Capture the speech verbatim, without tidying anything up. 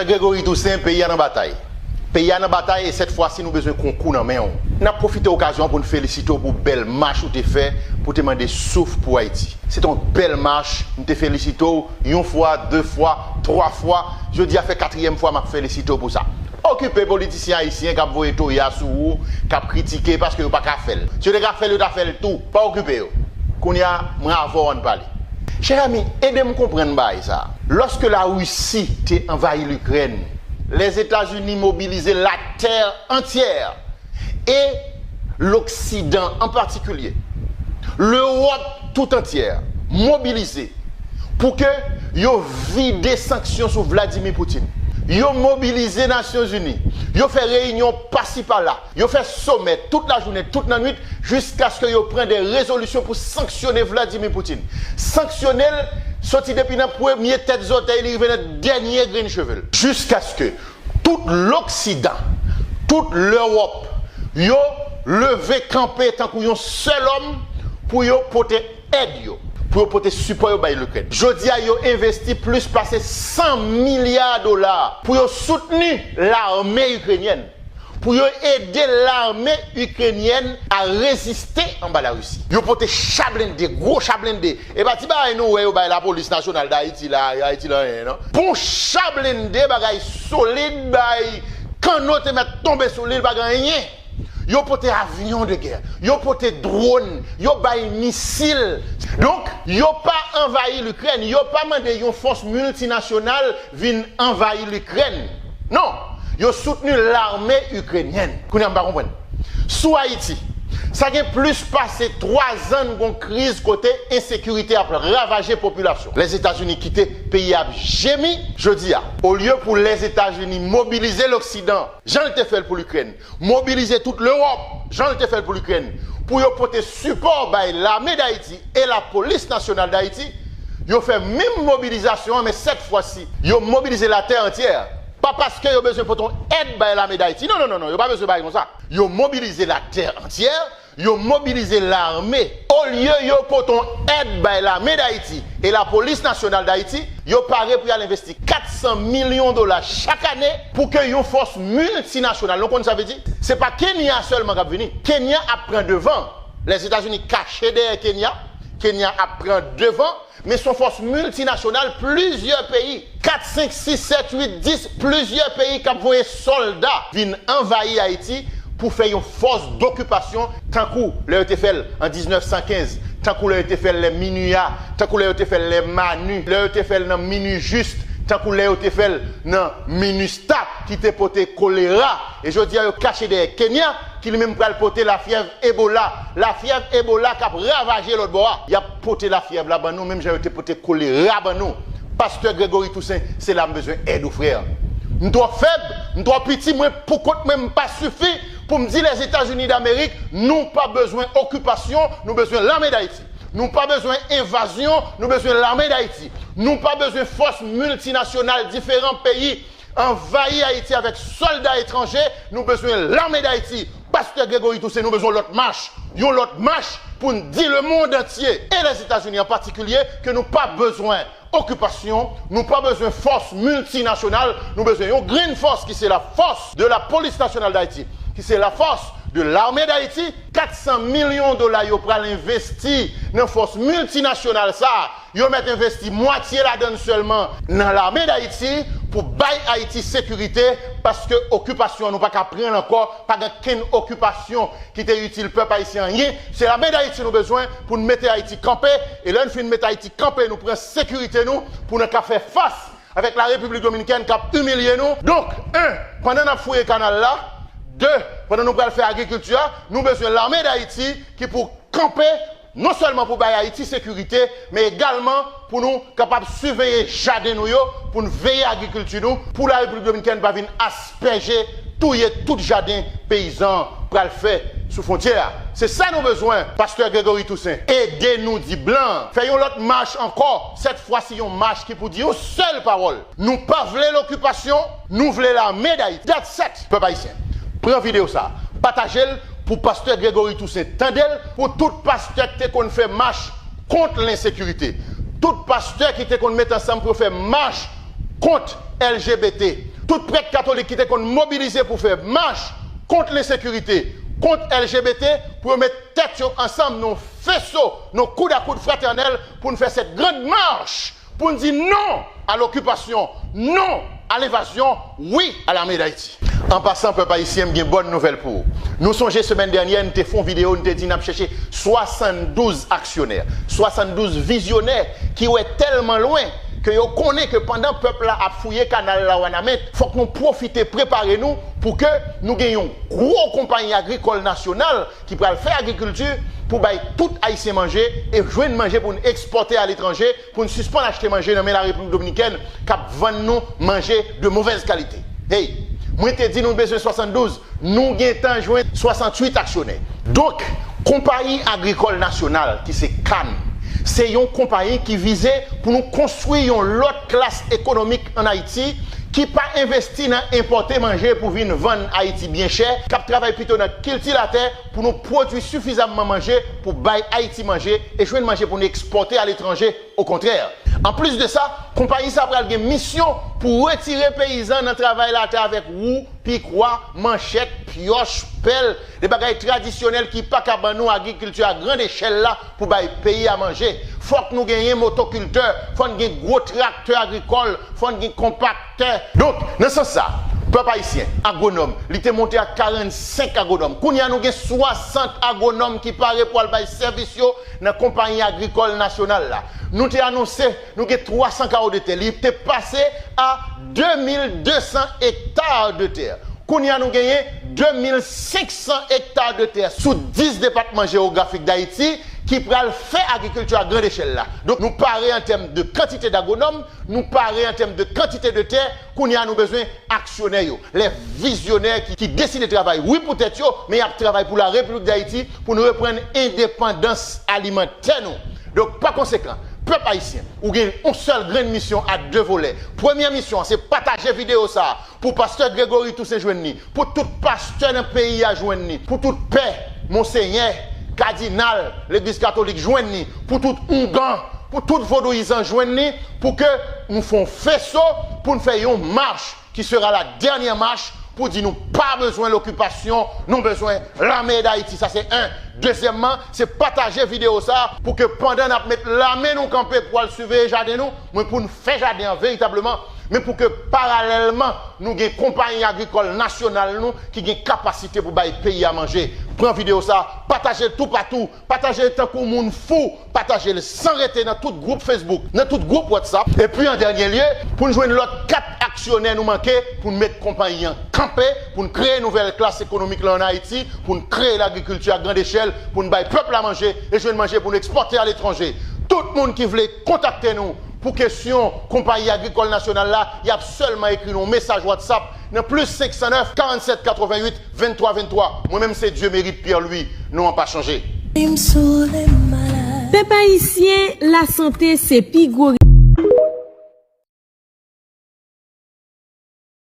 Gregory Toussaint, peyi a nan batay. Peyi a nan batay e sèt fwa si nou bezwen konkou nan men w. N ap pwofite okazyon an pou n felisite w pou bèl mach ou te fè pou te mande souf pou Ayiti. Se te yon bèl mach, m te felisite w yon fwa, de fwa, twa fwa. Jodi a fè katriyèm fwa m ap felisite w pou sa. Okipe politisyen ayisyen k ap voye toya sou ou, k ap kritike paske yo pa ka fè l. Si yo te ka fè l, yo ta fè l tou. Pa okipe yo. Kounye a, mwen avè w ann pale. Chè ami, ede m konprann bagay sa. Lòske Larisi te anvayi Likrèn, Lèzetazini mobilize latè antyè e Loksidan an patikilye, Lewòp tout antyè mobilize pou ke yo vide sanksyon sou Vladimir Putin. Yo mobilize Nasyonzini, yo fè reyinyon pasi pala, yo fè somè tout lajounen, tout lannwit, jiskaske yo pran de rezolisyon pou sanksyone Vladimir Putin. Sanksyone l soti depi nan premye tèt zòtèy li rive nan dènye grenn cheve l. Jiskaske tout Loksidan, tout Lewòp, yo leve kanpe tankou yon sèl òm pou yo pote èd yo, pou yo pote sipò yo bay Likrèn. Jodi a, yo envesti plis pase san milya dola pou yo soutni lame ikrenyèn, pou yo ede lame ikrenyèn a reziste anba Larisi. Yo pote cha blende, gwo cha blende. E pa ti bagay nou wè yo bay Lapolis Nasyonal Dayiti la, Ayiti la anyen, non. Bon cha blende, bagay solid, bay kanno te mèt tonbe sou li, l pa gen anyen. Yo pote avyon de gè, yo pote dwòn, yo bay misil. Donk, yo pa anvayi Likrèn, yo pa mande yon fòs miltinasyonal vin anvayi Likrèn. Non, yo soutni lame ikrenyèn. Kounye a m pa konprann. Sou Ayiti, sa gen plis pase twa zan n gon kriz kote ensekirite ap ravaje popilasyon. Lèzetazini kite peyi a ap jemi. Jodi a, olye pou Lèzetazini mobilize Loksidan, jan l te fè l pou Likrèn, mobilize tout Lewòp, jan l te fè l pou Likrèn, pou yo pote sipò bay Lame Dayiti e Lapolis Nasyonal Dayiti, yo fè menm mobilizasyon an, men sèt fwa si, yo mobilize latè antyè. Pa paske yo bezwen pote yon èd bay Lame Dayiti. Non, non, non, non, yo pa bezwen bagay konsa. Yo mobilize latè antyè, yo mobilize lame. Olye yo pote yon èd bay Lame Dayiti e Lapolis Nasyonal Dayiti, yo pare pou y al envesti kat san milyon dola chak ane pou ke yon fòs miltinasyonal, nou konn sa vle di? Se pa Kenya sèlman k ap vini. Kenya ap pran devan. Lèzetazini kache dèyè Kenya. Kenya ap pran devan. Men se yon fòs miltinasyonal, plizyè peyi, kat, senk, sis, sèt, uit, dis, plizyè peyi k ap voye sòlda vin anvayi Ayiti pou fè yon fòs dokipasyon, tankou lè yo te fè l an diznèf san kenz, tankou lè yo te fè l lè MINUA, tankou lè yo te fè l lè MANU, lè yo te fè l nan MINUJUST, tankou lè yo te fè l nan MINUSTAH, ki te pote kolera. E jodi a, yo kache dèyè Kenya, ki li menm pral pote lafyèv Ebola. Lafyèv Ebola k ap ravaje lòt bò a. Y ap pote lafyèv la ban nou, menm jan yo te pote kolera ban nou. Pastè Gregory Toussaint, se la m bezwen èd ou, frè. M twò fèb, m twò piti, mwen poukont mwen m pa sifi pou m di Lèzetazini Damerik, nou pa bezwen okipasyon, nou bezwen Lame Dayiti. Nou pa bezwen envazyon, nou bezwen Lame Dayiti. Nou pa bezwen fòs miltinasyonal diferan peyi anvayi Ayiti avèk sòlda etranje, nou bezwen Lame Dayiti. Pastè Gregory Toussaint, nou bezwen lòt mach. Yon lòt mach pou n di lemonn antye, e Lèzetazini an patikilye, ke nou pa bezwen okipasyon, nou pa bezwen fòs miltinasyonal, nou bezwen yon grenn fòs ki se la force de la Police Nationale d'Haïti, ki se la force de l'Armée d'Haïti. Kat san milyon dola yo pral envesti nan fòs miltinasyonal sa a. Yo mèt envesti mwatye ladan l sèlman nan Lame Dayiti pou bay Ayiti sekirite, paske okipasyon an nou pa ka pran l ankò, pa gen kenn okipasyon ki te itil pèp ayisyen anyen. Se Lame Dayiti nou bezwen pou n mete Ayiti kanpe, e lè n fin mete Ayiti kanpe, nou pran sekirite nou pou n ka fè fas avèk la Repiblik Dominikèn k ap imilye nou. Donk, en, pandan n ap fouye kanal la, de, pandan nou pral fè agrikilti a, nou bezwen Lame Dayiti ki pou kanpe, non sèlman pou bay Ayiti sekirite, men egalman pou nou kapab siveye jaden nou yo, pou n veye agrikilti nou, pou la Repiblik Dominikèn pa vin aspèje, touye tout jaden peyizan pral fè sou fwontyè a. Se sa nou bezwen, Pastè Gregory Toussaint. Ede nou di blan, fè yon lòt mach ankò, sèt fwa si yon mach ki pou di yon sèl pawòl. Nou pa vle lokipasyon, nou vle Lame Dayiti. That's it, pèp ayisyen. Pran videyo sa, pataje l pou Pastè Gregory Toussaint tande l, pou tout pastè ki te konn fè mach kont lensekirite, tout pastè ki te konn met ansanm pou yo fè mach kont L G B T. Tout prèt katolik ki te konn mobilize pou fè mach kont lensekirite, kont L G B T, pou yo met tèt yo ansanm nan yon feso, nan koud a koud fratènèl, pou n fè cette grande marche, pou n di non à l'occupation, non à l'invasion, wi à l'armée d'Haïti. An pasan, pèp ayisyen, m gen bòn nouvèl pou ou. Nou sonje semèn dènyè, n te fè yon videyo, n te di n ap chèche swasanndouz aksyonè, swasanndouz vizyonè ki wè tèlman lwen ke yo konnen ke pandan pèp la ap fouye kanal la Wanament, fòk nou pwofite prepare nou pou ke nou gen yon gwo konpayi agrikòl nasyonal ki pral fè agrikilti pou bay tout Ayisyen manje e jwenn manje pou n ekspòte aletranje, pou n sispann achte manje nan men Larepiblik Dominikèn k ap vann nou manje de mauvaise qualité. Hey, mwen te di nou bezwen swasanndouz, nou gentan jwenn swasanntuit aksyonè. Donk, konpayi agrikòl nasyonal ki se CAN, se yon konpayi ki vize pou nou konstwi yon lòt klas ekonomik ann Ayiti ki pa envesti nan enpòte manje pou vin vann Ayiti byen chè, k ap travay pito nan kilti latè pou nou pwodui sifizamman manje pou bay Ayiti manje e jwenn manje pou nou ekspòte aletranje, okontrè. Anplis de sa, konpayi sa pral gen misyon pou retire peyizan nan travay latè avèk wou, pikwa, manchèt, pyòch, pèl, de bagay tradisyonèl ki pa ka ban nou agrikilti a grand echèl la pou bay peyi a manje. Fòk nou genyen motokiltè, fò n gen gwo traktè agrikòl, fò n gen konpaktè. Donk, nan sans sa, pèp ayisyen, agwonòm, li te monte a karannsenk agwonòm. Kounye a, nou gen swasant agwonòm ki pare pou al bay sèvis yo nan konpayi agrikòl nasyonal la. Nou te anonse nou gen twa san kawo de tè. Li te pase a de mil de san ekta de tè. Kounye a, nou genyen de mil senk san ekta de tè sou dis depatman jewografik Dayiti ki pral fè agrikilti a grand echèl la. Donk, nou pare an tèm de kantite dagwonòm, nou pare an tèm de kantite de tè. Kounye a, nou bezwen aksyonè yo, lè vizyonè ki, ki deside travay, wi, pou tèt yo, men y ap travay pou Larepiblik Dayiti, pou nou reprann endepandans alimantè nou. Donk, pa konsekan, pèp ayisyen, ou gen yon sèl grenn misyon a de volè. Premyè misyon an, se pataje videyo sa a pou pastè Gregory Toussaint jwenn li, pou tout pastè nan peyi a jwenn li, pou tout pè, monsenyè, kadinal, legliz katolik jwenn li, pou tout oungan, pou tout vodouyizan jwenn li, pou ke nou fè yon feso, pou n fè yon mach ki sera la dènyè mach pou di nou pa bezwen lokipasyon, nou bezwen lame Dayiti. Sa se en. Dezyèmman, se pataje videyo sa a pou ke pandan n ap met lame nou kanpe pou al siveye jaden nou, men pou n fè jaden an veritableman, men pou ke paralèlman nou gen konpayi agrikòl nasyonal nou ki gen kapasite pou bay peyi a manje. Pran videyo sa a, pataje l toupatou, pataje l tankou moun fou, pataje l san rete nan tout gwoup Facebook, nan tout gwoup WhatsApp. Epi an dènye lye, pou n jwenn lòt kat aksyonè nou manke pou n met konpayi an kanpe, pou n kreye nouvèl klas ekonomik la ann Ayiti, pou n kreye lagrikilti a grand echèl, pou n bay pèp la manje e jwenn manje pou n ekspòte aletranje. Tout moun ki vle kontakte nou pou kesyon konpayi agrikòl nasyonal la, y ap sèlman ekri nou yon mesaj WhatsApp nan plis senk san nèf, karannsèt katreventuit, venntwa venntwa. Mwen menm se Dieumerit Pierre Louis, non an pa chanje. Pèp ayisyen, lasante se pi gwo